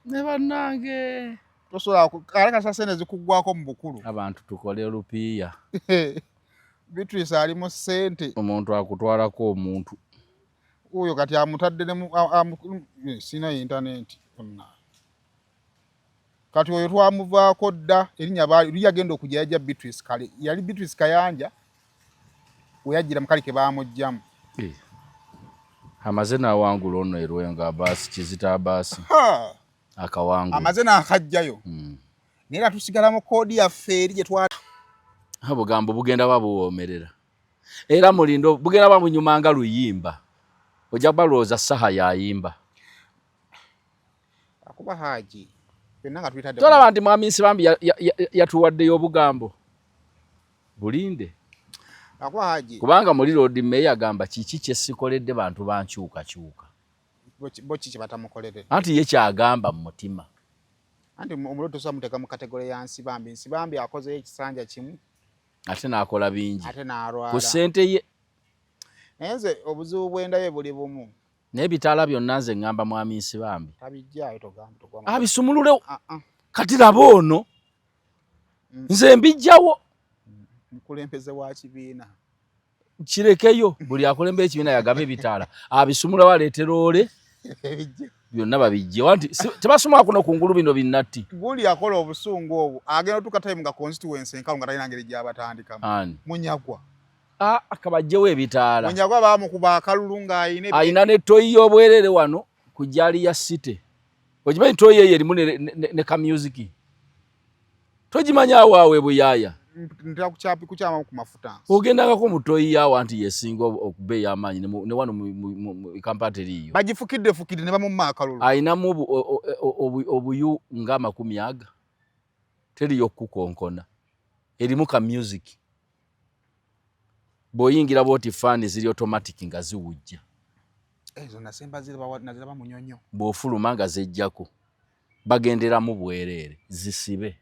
Ne bannange. Tosobola aleka sente zikuggwako mu bukulu. Abantu tukole olupiiya. Beatrice ali mu ssente. Omuntu akutwalako omuntu. Oyo kati amutadde ne sina internet. Kati oyo twamuvaako dda erinnya baali yagenda okujja yajja Beatrice kale yali Beatrice Kayanja we yajjira mu kale ke baamuggyamu. Amaze n'awangula ono Erwengo Abaasi Kizito Abaasi. Akawangula. Amaze n'akajjayo. Naye era tusigala mu koodi yaffe eri gye twa. Obugambo bugenda babuwoomerera era mulindo bugenda babunyuma nga luyimba, ojja balowooza saha yayimba. Akuba Haji byonna nga tubitadde. Tolaba nti Mwami Nsibambi yatuwaddeyo obugambo, bulinde. Akuba Haji, kubanga muli Lord Mayor agamba kiki kyesikoledde bantu bankyukakyuka, bo kiki batamukolerera? Anti ye kyagamba mu mutima. Anti omulodi tosobola muteeka mu category ya Nsibambi. Nsibambi akozeyo ekisanja kimu ate n'akola bingi, ate n'alwala ku ssente ye. Naye nze obuzibu bwendaye buli bumu. N'ebitaala byonna nze ŋŋamba Mwami Nsibambi tabijjaayo, togamba. Abisumululewo. Kati laba ono, nze mbijjawo. Mukulembeze wa kibiina. Kirekeyo, buli akulembera ekibiina yagaba ebitaala, abisumulawo, aleetera ole byonna babijjewo. Anti tebasumula kuno kungulu bino binnatti. Gundi yakola obusungu obwo, agenda otuuka time nga constituency enkalu nga talina ngeri gy'abatandikamu. Ani? Munyagwa. Akabajjewo ebitaala. Munyagwa baamukuba akalulu ng'ayina Ayina ne toyi y'obwerere wano ku jaali ya city. Ogimanyi toyi eyo erimu ne ka music? Togimanyi awo awo ebuyaaya? Ntera kukyamamu ku mafuta. Ogendangako mu toyi yawo, anti yesinga okuba ey'amaanyi ne wano mu Kampala teriiyo. Bagifukidde fukidde ne bamumma akalulu. Ayinamu obuyu nga 20 aga, teriyo okukonkona, erimu ka music. Bw'oyingira bw'oti, faani ziri automatic nga ziwujja. Ezo nasemba naziraba Munyonyo. Bw'ofuluma nga zejjako, bagenderamu bwereere, zisibe.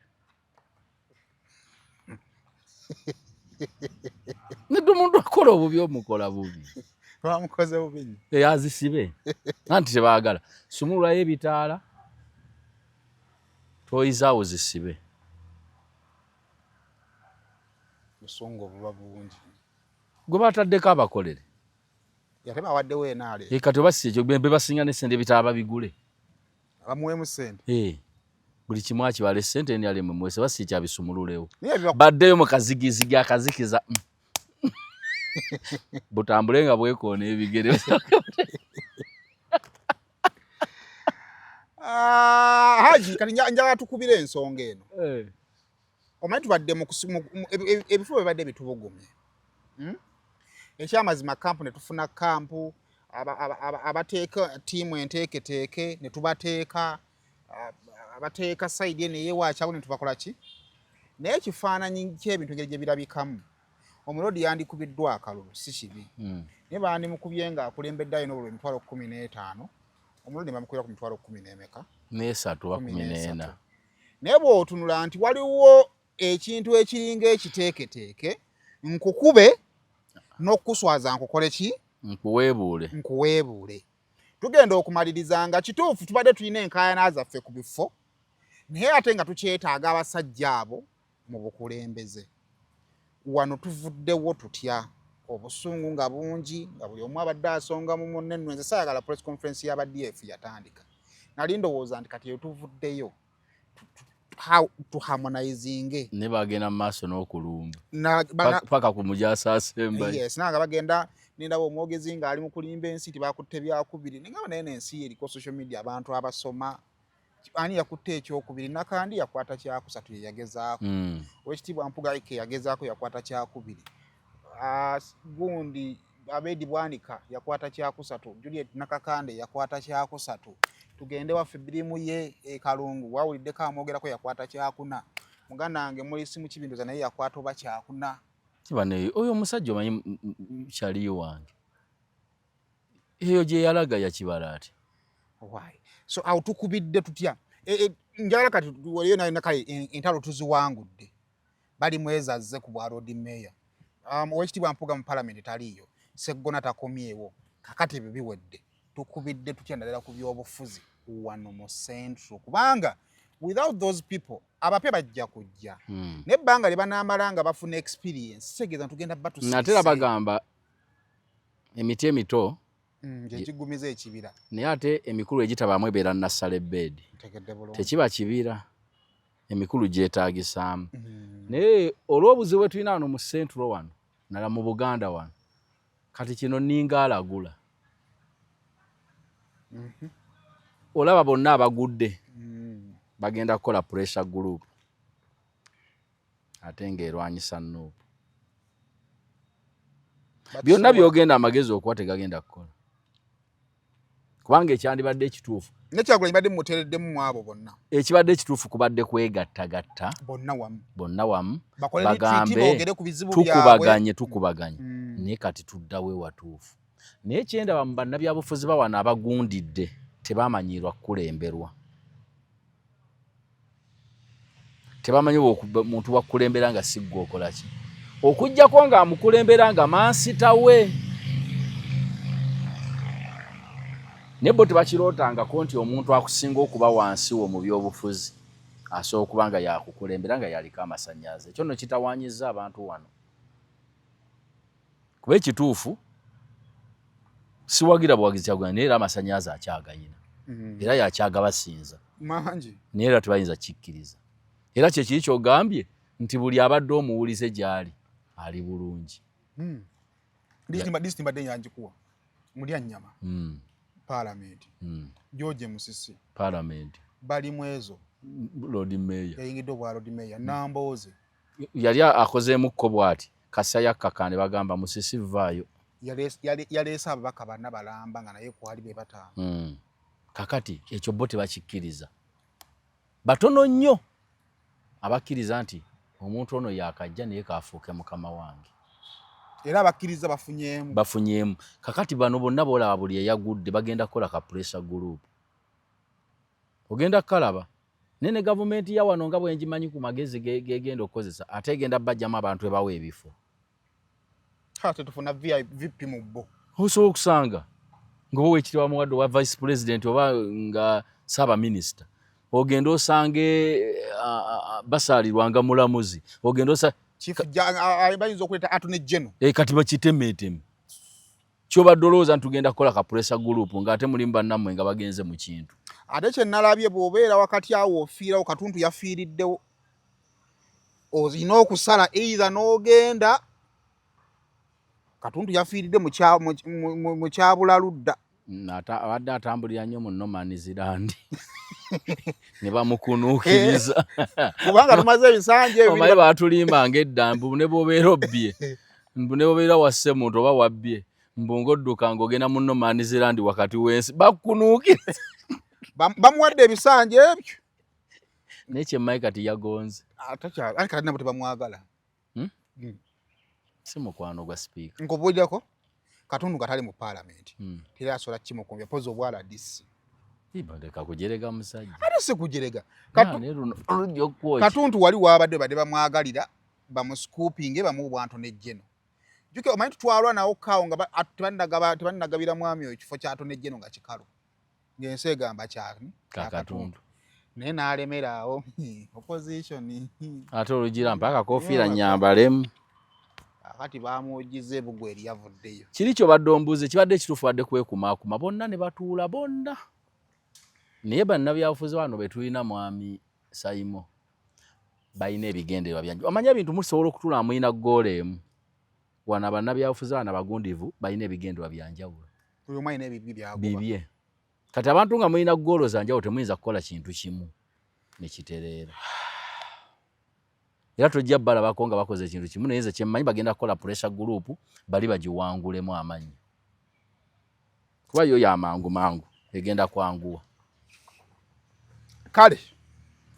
Nedda, omuntu akola obubi omukola bubi. Bamukoze bubi nnyo. Azisibe, anti tebaagala. Sumululayo ebitaala, toyizaawo, zisibe. Busungu obuba bungi. Gwe bataddeko abakolere. Ate bawaddewo enaale. Kati oba si ekyo, be basinga nesente, ebitaala babigule. Bamuweemu sente. Buli kimu akibala esente NRM mwese basi kyabisumululewo. Naye baddeyo mu kazigizigi akazikiza, butambule nga bwekoona ebigere. Ah, Haji, kati njagala tukubire ensonga eno. Omanyi tubadde mu ebifo bibadde bitubugumye. Ekyamazima camp ne tufuna camp, abateeka ttiimu enteeketeeke ne tubateeka, abateeka side eno eyewakyawo ne tubakola ki, naye ekifaananyi ky'ebintu engeri gye birabikamu, omulodi yandikubiddwa akalulu si kibi, naye bandimukubye ng'akulembedde alina obululu 150,000, omulodi ne bamukubira ku mitwalo kumi n'emeka? Nesatu oba 14. Naye bw'otunula nti waliwo ekintu ekiringa ekiteeketeeke, nkukube n'okukuswaza, nkukole ki? Nkuweebuule. Nkuweebuule. Tugenda okumaliriza nga kituufu tubadde tulina enkaayana zaffe ku bifo, naye ate nga tukyetaaga abasajja abo mu bukulembeze. Wano tuvuddewo tutya? Obusungu nga bungi, nga buli omu abadde asonga mu munne. Nno nze saayagala press conference y'aba DF yatandika, nali ndowooza nti kati eyo tuvuddeyo tuharmonizinge. Ne bagenda mu maaso n'okulumba paka ku mujasaasembayo. Yes, nanga bagenda nendaba omwogezi ng'ali mu kulimba ensi nti bakutte byakubiri, nengamba naye nensi eriko social media, abantu abasoma, ani yakutte ekyokubiri? Nakandi yakwata kyakusatu, ye yagezaako. Owekitiibwa Mpuga Ike yagezaako, yakwata kyakubiri. Ah, gundi Abedi Bwanika yakwata kyakusatu, Juliet Nakakande yakwata kyakusatu, tugende waffe birimu ye e Kalungu wawuliddeko amwogerako, yakwata kyakuna. Muganda wange Mulisi Mukibinduza naye yakwata oba kyakuna. Kibane oyo omusajja omanyi kyaliyo wange eyo gye yalaga yakibala ati. Why? So awo tukubidde tutya? Njagala kati waliyo nayo kale entalo tuziwangudde, bali mwezazze ku bwa Lord Mayor, Owekitiibwa Mpuga mu parliament taliiyo, Seggona takomyewo, kakati ebyo biwedde, tukubidde tutya naddala ku byobufuzi wano mu Central? Kubanga without those people abapya bajja kujja, nebbanga lye banaamala nga bafuna experience kitegeeza tugenda batusiise. Ate era bagamba emiti emito gyekigumiza ekibira. Naye ate emikulu egitabaamu ebeera nassale bed. Ntegedde bulungi. Tekiba kibira, emikulu gyetaagisaamu. Naye olw'obuzibu bwe tulina wano mu Central wano nala mu Buganda wano, kati kino ninga alagula, olaba bonna abagudde bagenda kukola pressure group. Ate ng'erwanyisa NUP. Byonna byogenda amagezi okuwa tegagenda kukola. Kubanga ekyandibadde ekituufu. Ne Kyagulanyi badde muteereddemu mu abo bonna. Ekibadde ekituufu kubadde kwegattagatta. Bonna wamu. Bonna wamu. Bagambe tukubaganye tukubaganye. Naye kati tuddawo ewatuufu. Naye kyendaba mu bannabyabufuzi bawano abagundidde tebamanyiirwa kukulemberwa. Tebamanyi muntu wakukulembera nga si ggwe okola ki. Okuggyako ng'amukulembera nga mansita we. Naye bo tebakirootangako nti omuntu akusinga okuba wansi wo mu byobufuzi asobola okuba nga yakukulembera nga yaliko amasannyalaze. Ekyo nno kitawaanyizza abantu wano. Kuba ekituufu siwagira buwagizi Kyagulanyi naye era amasannyalaze akyagayina. Era yakyagabasinza. Mangi. Naye era tebayinza kikkiriza. Era kye kiri ky'ogambye nti buli abadde omuwulize gy'ali ali bulungi. Disiti mbadde yanjikuwa. Mulya nnyama. Paalamenti. George Musisi. Paalamenti. Balimwezo. Lord Mayor. Yayingidde obwa Lord Mayor. Nambooze. Yali akozeemu kko bw'ati. Kasa yakkaka ne bagamba Musisi vvaayo. Yaleese ababaka bana balamba nga naye kwali be bataano. Kakati ekyo bo tebakikkiriza. Batono nnyo abakkiriza nti omuntu ono yakajja naye kaafuuke mukama wange. Era abakkiriza bafunyeemu. Bafunyeemu. Kakati bano bonna b'olaba buli eyagudde bagenda kukola ka pressure group. Ogenda kukalaba. Naye ne gavumenti ya wano nga bwe ngimanyi ku magezi gegenda okukozesa ate egenda bajjamu abantu ebawa ebifo. Ate tufuna VP mu bo. Osobola okusanga ng'oba owekitiibwa muwadde owa vice president oba nga ssaabaminisita. Ogenda osange basaalirwa nga mulamuzi. Ogenda osa Chief bayinza okuleeta Attorney General. Kati bakitemeeteme. Kyobadde olowooza nti tugenda kukola ka pressure group ng'ate mulimu bannammwe nga bagenze mu kintu. Ate kye nalabye bw'obeera wakati awo ofiirawo Katuntu yafiiriddewo. Olina okusala either n'ogenda Katuntu yafiiridde mu kyabulaludda. Abadde atambulira nnyo mu no man's land. Ne bamukunuukiriza. Kubanga tumaze ebisanja ebiri. Omanyi baatulimbanga edda mbu ne bw'obeera obbye. Mbu ne bw'obeera wasse muntu oba wabbye. Mbu ng'odduka ng'ogenda mu no man's land wakati w'ensi. Bakunuukiriza. Bamuwadde ebisanja ebyo. Naye kye mmanyi kati yagonze. Ate kati nabo tebamwagala. Si mukwano gwa sipiika. Nkubuulirako Katundu nga tali mu paalamenti. Teri asobola kimukumbya pozi obwa RDC. Leka kujerega musajja. Ate si kujerega. Katuntu wali waabadde badde bamwagalira bamuscoopinge bamuwe obwantu ne Geno. Jjukira omanyi tutwalwa nawo kaawo nga tebannagabira mwami oyo ekifo kya Attorney General nga kikalu. Ng'ensi egamba kyani? Katuntu. Naye n'alemera awo opposition. Ate olugira mpaka kofiira nnyambalemu. Akati bamwogiza ebugwe eri yavuddeyo. Kiri ky'obadde ombuuza ekibadde ekituufu badde kwekumaakuma bonna ne batuula bonna. Naye bannabyabufuzi bano be tulina mwami Saimo balina ebigendererwa byanjawulo. Omanyi ebintu musobola okutuula mulina ggoolo emu. Wano bannabyabufuzi bano abagundivu balina ebigendererwa bya njawulo. Buli omu alina ebibye by'agoba. Bibye. Kati abantu nga mulina ggoolo za njawulo temuyinza kukola kintu kimu ne kitereera. Era tojja balabako nga bakoze ekintu kimu naye nze kye mmanyi bagenda kukola pressure group bali bagiwangulemu amannya. Kuba yo ya mangu mangu egenda kwanguwa. Kale.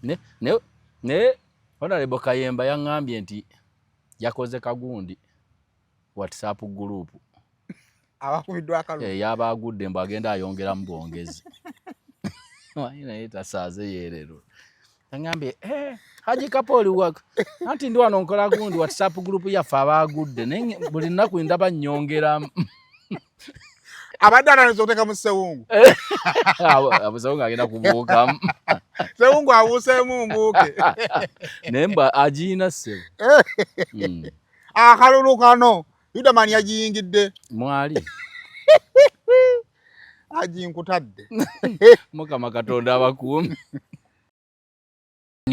Ne Honorable Kayemba yaŋŋambye nti yakoze kagundi WhatsApp group. Abakubiddwa akalulu. Yabaagudde mbu agenda ayongeramu bwongezi. Naye tasaaze yeerero. Yangambye, Haji Kapo oli waka. Anti ndi wano nkola gundi WhatsApp group yaffe abaagudde naye buli nnaku ndaba nnyongeramu. Abadde ananiza okuteeka mu Ssewungu. Abo Ssewungu agenda kubuukamu. Ssewungu abuuseemu mbuuke. Naye mba agiina ssebo. Akalulu kano Yudaman yagiyingidde. Mwali. Aginkutadde. Mukama Katonda abakuume.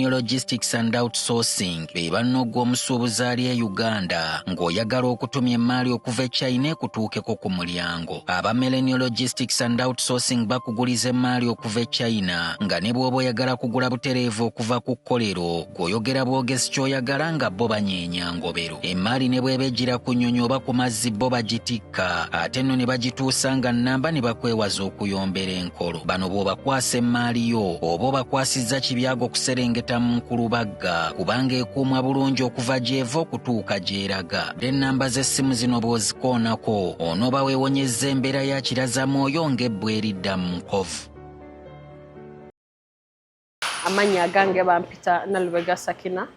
Millennial Logistics and Outsourcing be banno ggwe omusuubuzi ali e Uganda ng'oyagala okutumya emmaali okuva e China ekutuukeko ku mulyango. Aba Millennial Logistics and Outsourcing bakuguliza emmaali okuva e China nga ne bw'oba oyagala kugula butereevu okuva ku kkolero gw'oyogera bwogezi ky'oyagala nga bo banyeenya ngobero. Emmaali ne bw'eba ejjira ku nnyonyi oba ku mazzi bo bagitikka ate nno ne bagituusa nga nnamba ne bakwewaza okuyombera enkolo. Bano bw'obakwasa emmaali yo oba obakwasizza kibyago kuserengeta mu nkulubagga kubanga ekuumwa bulungi okuva gy'eva okutuuka gy'eraga. Ennamba z'essimu zino bw'ozikoonako onooba weewonyezza embeera ya kirazamwoyo ng'ebbwa eridda mu nkovu. Amannya agange bampita Nalubega Sakina,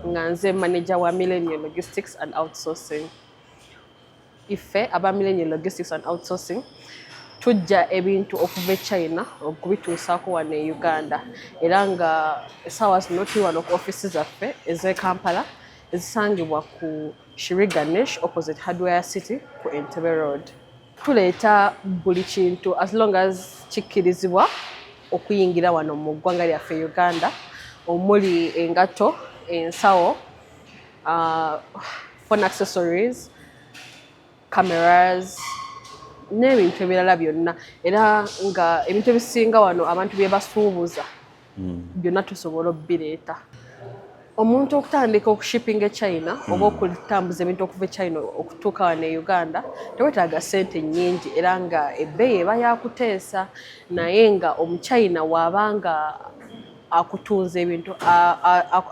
nga nze manager wa Millennial Logistics and Outsourcing. Ife aba Millennial Logistics and Outsourcing tujja ebintu okuva e China okubituusaako wano e Uganda, era nga essaawa zino tuli wano ku ofisi zaffe ez'e Kampala ezisangibwa ku Shri Ganesh, opposite Hardware City, ku Entebbe Road. Tuleeta buli kintu as long as kikkirizibwa okuyingira wano mu ggwanga lyaffe Uganda, omuli engato, ensawo, phone accessories, cameras n'ebintu ebirala byonna. Era nga ebintu ebisinga wano abantu bye basuubuza byonna tusobola obbireeta. Omuntu okutandika okushipinga e China oba okutambuza ebintu okuva e China okutuuka wano e Uganda tewetaaga ssente nnyingi, era nga ebbeeyi eba yakuteesa. Naye nga Omuchina waabanga akutunza ebintu,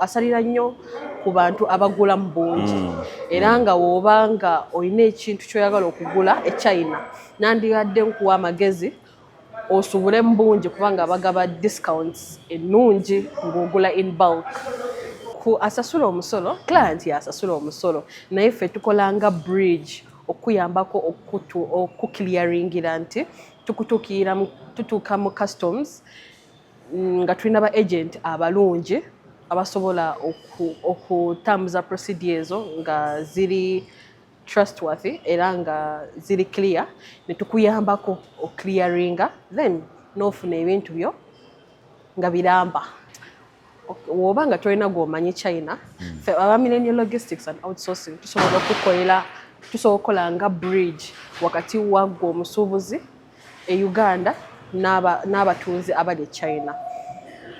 asalira nnyo ku bantu abagula mu bungi. Era nga bw'oba nga olina ekintu ky'oyagala okugula e China, nandibadde nkuwa amagezi osubule mu bungi, kubanga bagaba discounts ennungi ng'ogula in bulk. Ku asasula omusolo, client yasasula omusolo, naye ffe tukola nga bridge okuyambako okuclearingira nti tukutuukirira tutuuka mu customs nga tulina ba agent abalungi abasobola okutambuza procedure ezo nga ziri trustworthy era nga ziri clear, ne tukuyambako oclearinga, then n'ofuna ebintu byo nga biramba. Woba nga tolina gw'omanyi China, ffe aba Millennial Logistics and Outsourcing tusobola okukolera, tusobola okukola nga bridge wakati wa ggwe omusuubuzi e Uganda n'abatunzi abali e China.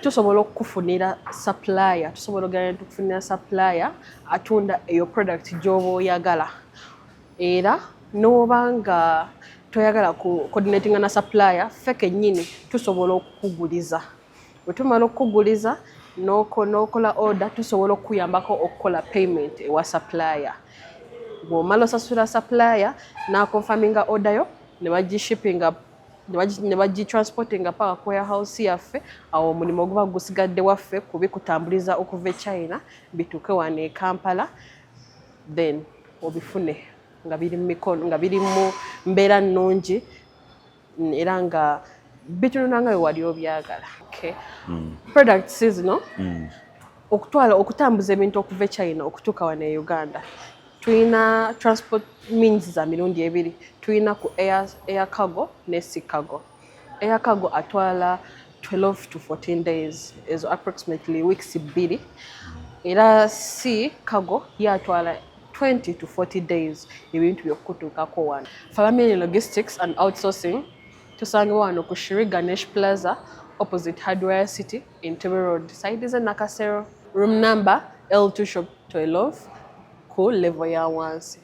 Tusobola okukufunira supplier, tusobola ogenda ne tukufunira supplier atunda eyo product gy'oba oyagala. Era n'oba nga toyagala ku coordinatinga na supplier, ffe kennyini tusobola okukuguliza. Bwe tumala okukuguliza n'okola order, tusobola okukuyambako okukola payment ewa supplier. Bw'omala osasula supplier n'aconfirminga order yo, ne bagishipinga, ne bagitransportinga paka ku warehouse yaffe. Awo omulimu oguba gusigadde waffe kubikutambuliza okuva e China bituuke wano e Kampala, then obifune nga biri mu mikono, nga biri mu mbeera nnungi era nga bitunula nga bwe wali obyagala. Okay. Products zino okutwala, okutambuza ebintu okuva e China okutuuka wano e Uganda, tulina transport means za mirundi ebiri. Tulina ku air cargo ne sea cargo. Air cargo atwala 12 to 14 days, ezo approximately weeks 2, era sea cargo yatwala 20 to 40 days ebintu byokutuukako wano. Family Logistics and Outsourcing tusangibwa wano ku Shri Ganesh Plaza, opposite Hardware City, Entebbe Road, side ze Nakasero, room number L2 shop 12, ku level ya wansi.